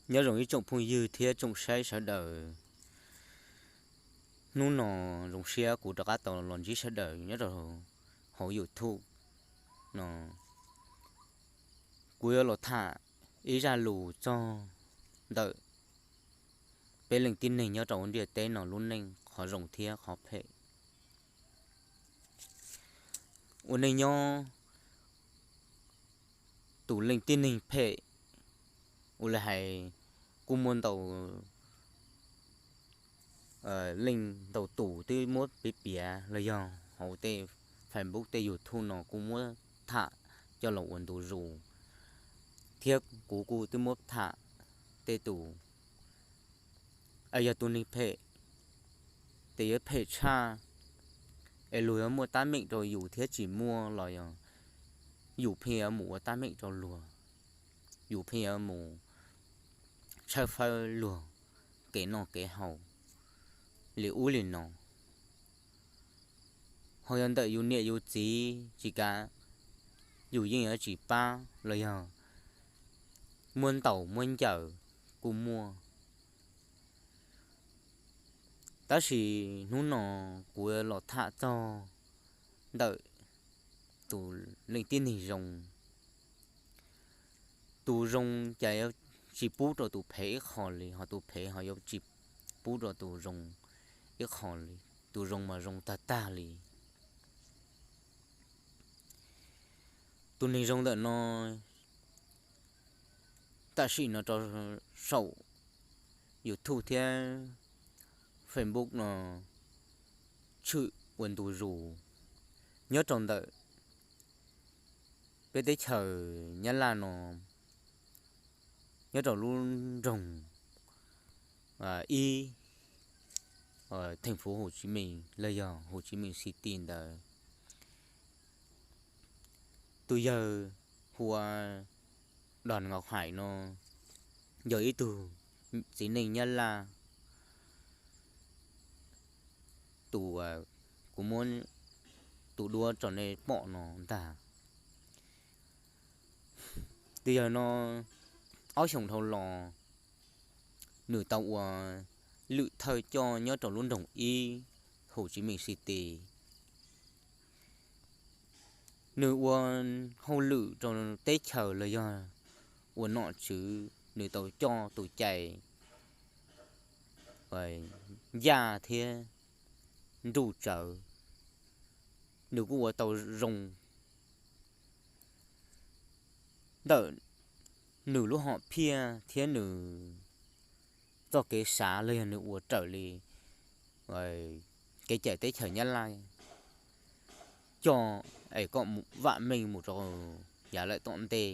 Nyob zoo ib tsoom phooj ywg thiab tsoom saib sawv daws. Hnub no zoo siab kuv rov qab tau los ntsib sawv daws nyob rau hauv YouTube no. Kuv yuav los tham ib zaj lus txog ntawm peb leej tib neeg nyob rau ntiaj teb no lub neej qhov zoo thiab qhov phem. Ua neej nyob tus leej tib neeg phem, ua li hais kuj muaj ntau leej ntau tus twb muab piav piav los yog hauv tej Facebook tej YouTube no kuj muab tham coj los ua ntu zus, thiab kuv kuj twb muab tham tej tus yog tus neeg phem, ces yuav phem tshaj, es luag yuav muaj tab meeg rau yus thiab tsis muaj los yog yus pheej yuav mus ua tab meeg rau luag, yus pheej yuav mus tshawb fawb luag kev noj kev haus li ub li no. Ho yog ntawm yus niam yus txiv tsis kav, yus yeej yuav tsis pab los yog muab ntaus muab ncaws kuj muaj. Tab sis hnub no kuv los tham txog ntawm tus leej tib neeg zoo. Tus zoo ces yuav tsis pub rau tus phem ib qho li, ho tus phem ho yuav tsis pub rau tus zoo ib qho li. Tus zoo mas zoo tag tag li. Tus neeg zoo ntawm no tam sim no rau saum YouTube thiab Facebook no tshwm ua ntu zus nyob rau ntawm peb teb chaws Nyab Laj no, nyob rau lub nroog ib, theem fuv Hu Tsis Mees los yog Hu Tsis Mees City ntawd. Tus yawg hu ua Doj Nkaus Hais no yog ib tug txiv neej Nyab Laj, tus kuv muab tus duab rau nej pom no ntag. Tus yawg no ob xyoos dhau los nws tau ua lwm thawj coj nyob rau lub nroog ib Hu Tsis Mees City. Nws ua hauj lwm rau teb chaws los yog ua nom tswv, nws tau coj tus cai ncaj thiab nruj tsawv, nws kuj ua tau zoo ntawm nws lub hom phiaj thiab nws txoj kev xav los yog nws ua raws li kev cai teb chaws Nyab Laj coj es kom vam meej mus rau yav lawm tom ntej.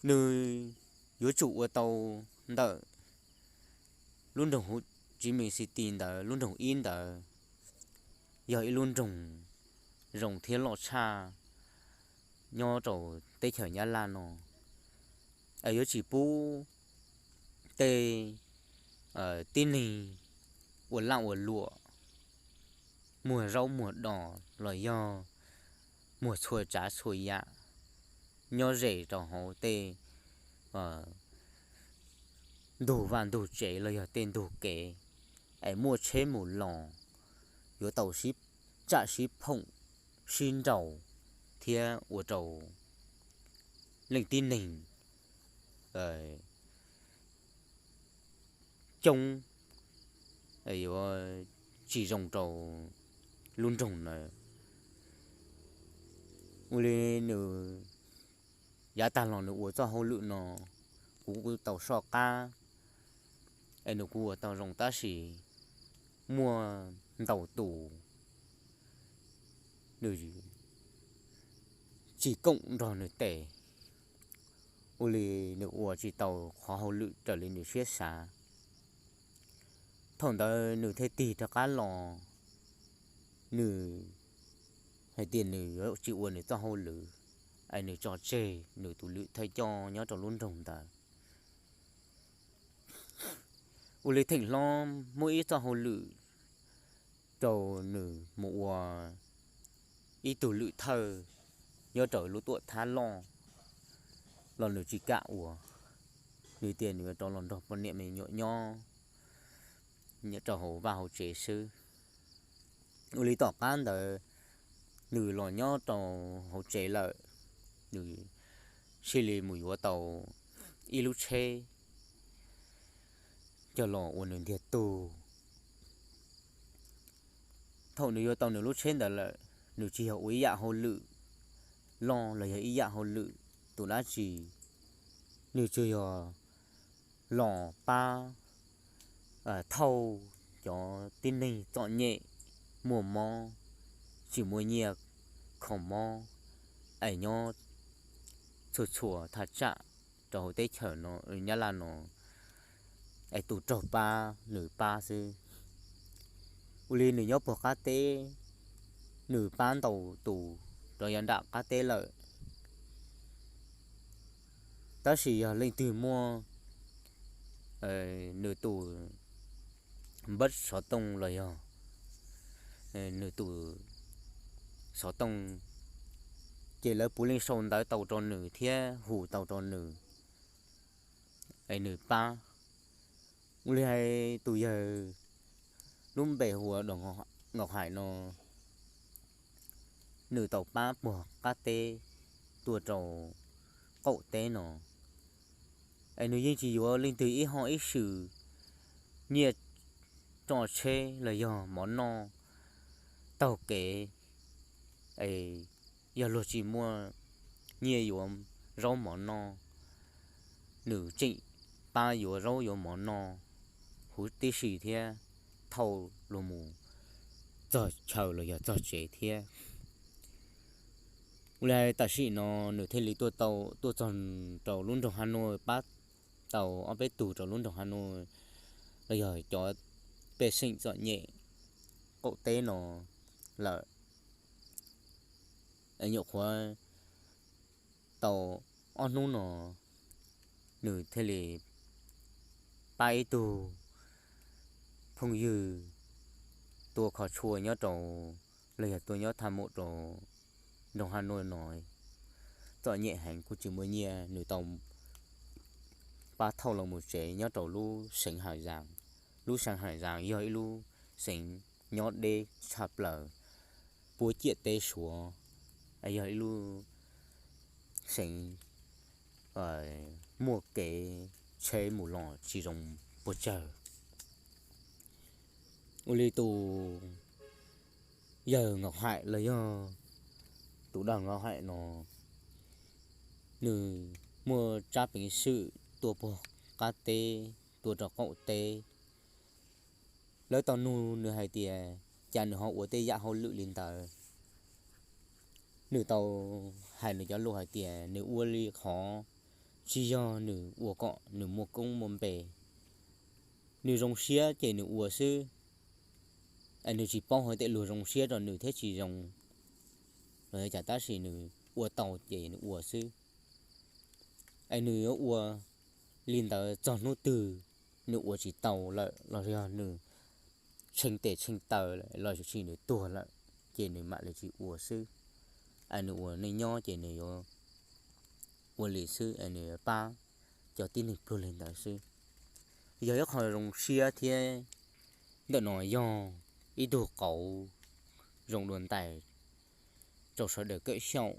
Nws yuav tsum ua tau ntawm lub nroog Hu Tsis Mees City ntawd, lub nroog ib ntawd yog ib lub nroog zoo thiab loj tshaj nyob rau teb chaws Nyab Laj no. Es yuav tsis pub tej tib neeg ua laj ua luam, muag zaub muag dos los yog muag txhua tsav txhua yam nyob ze rau hauv tej ntug vaj ntug tsev los yog tej ntug kev, es muaj tsheb mus los yuav tau sib tsam sib phoom sib nraus thiab ua rau leej tib neeg coob, yuav tsis zoo rau lub nroog na. Ua li nws yav tag los nws ua txoj hauj lwm no kuv kuj tau soj qab, es nws kuj ua tau zoo tab sis muaj ntau tus nws tsis koom nrog nws tes, ua li nws ua tsis tau qhov hauj lwm raws li nws siab xav. Thaum ntawd nws thiaj tig rov qab los, nws hais tias nws yuav tsis ua nws txoj hauj lwm, es nws tso tseg nws tus lwm thawj coj nyob rau lub nroog ntawd. Ua li theem hlob muab ib txoj hauj lwm rau nws mus ua ib tug lwm thawj nyob rau lub tuam thab loj. los nws tsis kam ua, nws tias nws yuav rov los nrog poj niam me nyuam nyob rau hauv vaj hauv tsev xwb. Ua li tom qab ntawd nws los nyob rau hauv tsev lawm, nws thiaj li mus yuav tau ib lub tsheb coj los ua nws ntiag tug. Thaum nws yuav tau nws lub tsheb ntawd lawm, nws tsis yog ua ib yam hauj lwm loj los yog ib yam hauj lwm tus dab tsi, nws tsuas yog los pab thauj cov tib neeg txom nyem, muaj mob, tsis muaj nyiaj kho mob, es nyob txhua txhua thaj tsam rau hauv teb chaws no, Nyab Laj no, es tus raug pab nws pab xwb. Ua li nws nyob puag qab teb, nws pab ntau tus rau yav nram qab teb lawm, tab sis yog leej twg muaj nws tus npawb xov tooj los yog nws tus xov tooj, ces lawv puav leej sau ntawv tau rau nws thiab hu tau rau nws, es nws pab. Ua li hais tus yawg lub npe hu ua Nkauj Haim no, nws tau pab puag qab teb tuaj rau qaum teb no, es nws yeej tsis yuav leej twg ib hoj ib swm nyiaj tso tsheb los yog mov noj taug kev. Es yog luag tsis muaj nyiaj yuav zaub mov noj, nws tseem pab yuav zaub yuav mov noj huv tib si thiab thauj luag mus txog chaw los yog txog tsev thiab. Ua li tam sim no nws thiaj li tuaj tau tuaj txog rau lub nroog Hav Nuj, pab tau ob peb tug rau lub nroog Hav Nuj los yog cov pej xeem txom nyem qaum teb no lawm. Nyuam qhuav tau ob hnub no nws thiaj li pab ib tug phooj ywg tua kho tshua nyob rau, los yog tua nyob thaj mum rau nroog Hav Nuj no, txom nyem heev kuj tsis muaj nyiaj, nws tau pab thauj los mus tsev nyob rau lub xeev Hais Zaas. Lub xeev Hais Zaas yog ib lub xeev nyob deb tshaj plaws puab ciam teb Suav, yog ib lub xeev muaj kev tsheb mus los tsis zoo puas tsawg. Ua li tus yawg Nkauj Haim los yog tus dag Nkauj Haim no, nws muaj tsab peev xwm tuaj puag qab teb tuaj rau qaum teb. Lawv tau nug nws hais tias cas nws ho ua tej yam hauj lwm li ntawd. Nws tau hais nws cov lus hais tias nws ua li qhov tsis yog nws ua kom nws muaj koob muaj npe. Nws zoo siab ces nws ua xwb, es nws tsis paub hais tias luag zoo siab rau nws thiab tsis zoo los cas, tab sis nws ua tau ces nws ua xwb. Es nws yuav ua li ntawd txog hnub twg nws ua tsis tau lawm los yog nws tshee tes tshee taw lawm los sis nws tuag lawm, ces nws mam li tsis ua xwb. Es nws ua neej nyob ces nws yuav ua li xwb, es nws yuav pab cov tib neeg pluag li ntawd xwb. Yog ib qho zoo siab thiab ntawm no yog ib tug qauv zoo dua ntais rau sawv daws kawm xyaum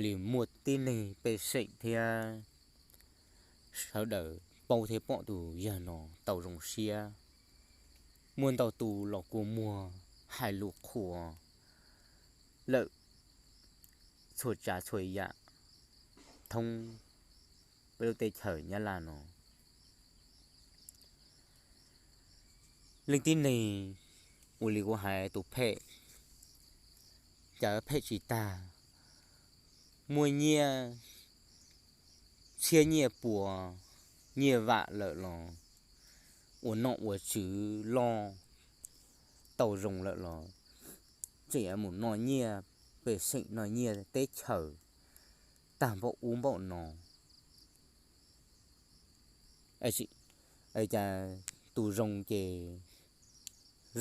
li muaj tib neeg pej xeem thiab sawv daws paub thiab pom tus yawg no tau zoo siab. Muaj ntau tus los kua muag hais lus qhuas lawm txhua tsav txhua yam thoob peb lub teb chaws Nyab Laj no. Leej tib neeg ua li kuv hais tus phem, cas phem tsis tag, muaj nyiaj tshiab nyiaj puas, nyiaj vam lawm los, ua nom ua tswv loj tau zoo lawm los, tseem yuav mus noj nyiaj pej xeem noj nyiaj teb chaws tag npaum ub npaum no. Cas tus zoo ces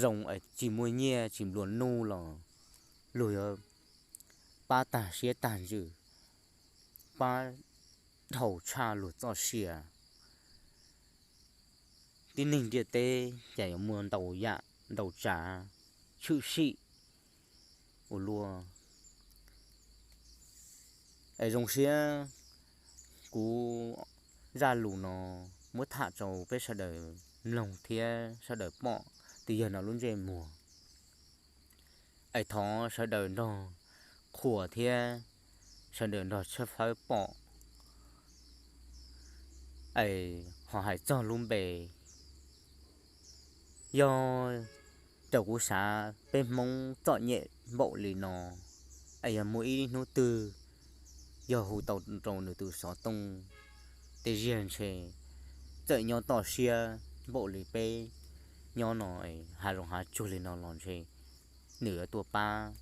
zoo, tsis muaj nyiaj tsis nplua nuj los luag yuav pab tag siab tag ntsws. pab dhau tshaj luag txoj sia. Tib neeg ntiaj teb ces yuav muaj ntau yam ntau tsav tshwm sim ua luaj. Es zoo siab kuv zaj lus no muab tham rau peb sawv daws mloog thiab sawv daws pom twb yog no lub ntsej muag. Es thov sawv daws nrog qhuas thiab sawv daws nrog tshawb fawb pom. Es ho hais txog lub npe, yog raws kuv xav peb Hmoob txom nyem npaum li no, es yog muaj ib hnub twg yog hu tau rau nws tus xov tooj, tej ziag ntshe txawm nyob toj siab npaum li peb nyob no, hav zoov hav tsuag li no los ntshe nws yuav tuaj pab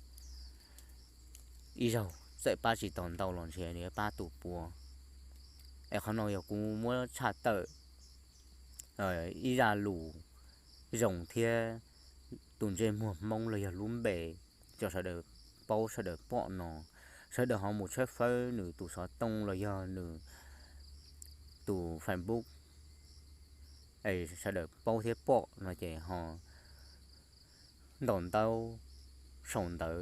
ib zaug, txawm pab tsis tau ntau los ntshe nws yuav pab tus puav. Es qhov no yog kuv muab tshaj tawm ib zaj lus zoo thiab tus ntsej muag Hmoob los yog lub npe rau sawv daws paub sawv daws pom no. Sawv daws ho mus tshawb fawb nws tus xov tooj los yog nws tus Facebook, es sawv daws paub thiab pom no ces ho ntaus ntaub sau ntawv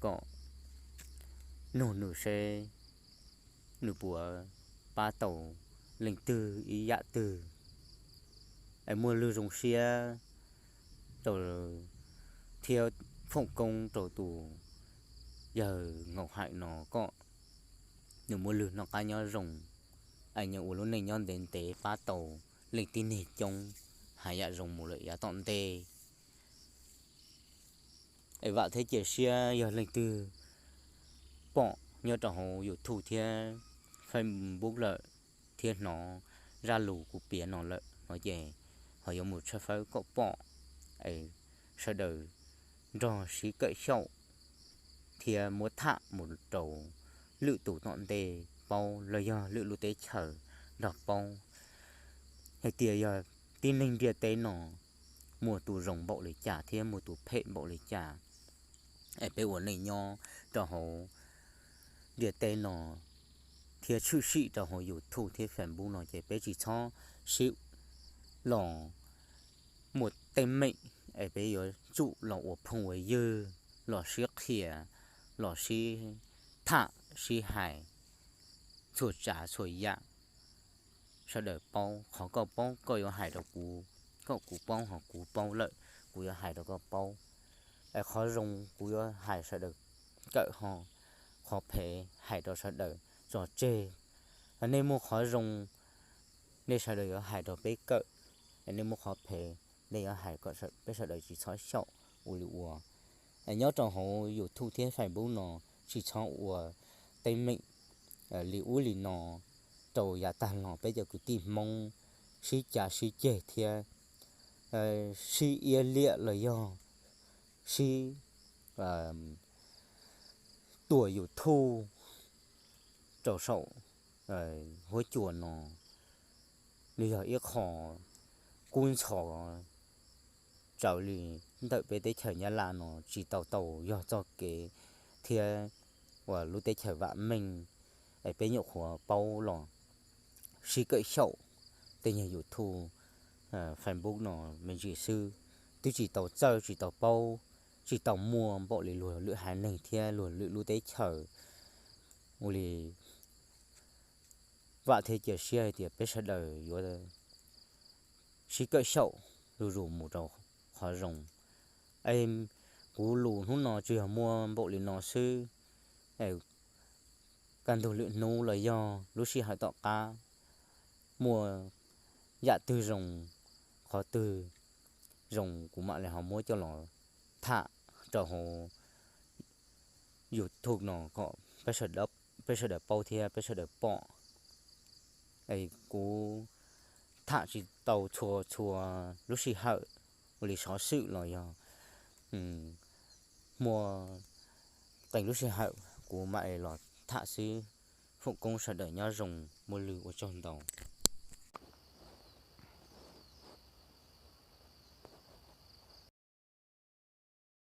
kom nug nws seb nws puas pab tau leej twg ib yam twg. Es muaj lwg zoo siab rau thiab foom koob rau tus yawg Nkaus Haim no kom nws muaj lwg noj qab nyob zoo, es nws ua lub neej nyob ntev ntev pab tau leej tib neeg coob hais yam zoo mus lawm yav tom ntej. Es vam thiab cia siab yog leej twg pom nyob rau hauv YouTube thiab Facebook lawm, thiab hnov zaj lus kuv piav no lawm no ces ho yuav mus tshawb fawb kom pom, es sawv daws nrog sib kawm xyaum thiab muab tham mus rau lwm tus tom ntej paub los yog lwm lub teb chaws nrog paub hais tias yog tib neeg ntiaj teb no muaj tus zoo npaum li cas thiab muaj tus phem npaum li cas. Es peb ua neej nyob rau hauv ntiaj teb no thiab tshwm sim rau hauv YouTube thiab Facebook no ces peb tsis txhob sib los muaj teeb meem, es peb yuav tsum los ua phooj ua ywg, los sib qhia, los sib tham sib hais txhua tsav txhua yam. Sawv daws paub, qhov koj paub koj yuav hais rau kuv, koj kuv paub ho kuv paub lawm kuv yuav hais rau koj paub. Es qhov zoo kuv yuav hais sawv daws kawm ho, qhov phem hais rau sawv daws tso tseg. Nej muaj qhov zoo nej sawv daws yuav hais rau peb kawm, nej muaj qhov phem nej yuav hais kom peb sawv daws tsis txhob xyaum ua li ua. Nyob rau hauv YouTube thiab Facebook no tsis txhob ua teeb meem li ub li no rau yav tag los peb cov kwv tij Hmoob sib cav sib ceg thiab sib iab liam los yog sib tuam YouTube rau saum huab cua no, nws yog ib qho kub ntxhov raws li ntawm peb teb chaws Nyab Laj no tsis tau tau yog txoj kev thiab uas lub teb chaws vam meej. Peb nyuam qhuav paub los sib kawm xyaum tej nyuag YouTube, Facebook no me ntsis xwb, twb tsis tau txawj tsis tau paub, tsis tau muaj npaum li luag lwm haiv neeg thiab luag lwm lub teb chaws. Ua li vam thiab cia siab hais tias peb sawv daws yuav sib kawm xyaum zuj zus mus rau qhov zoo. Es kuv lus hnub no tsuas yog muaj npaum li no xwb. Kaj ntug lwm hnub los yog lub sij hawm tom qab muaj yam twg zoo, qhov twg zoo kuv mam li ho muab coj los tham rau hauv YouTube no kom peb sawv daws paub thiab peb sawv daws pom. Es kuv tham tsis tau txhua txhua lub sij hawm, ua li xov xwm los yog muaj qee lub sij hawm kuv mam li los tham xwb. Foom koob sawv daws nyob zoo, muaj lwg ua tsaug ntau.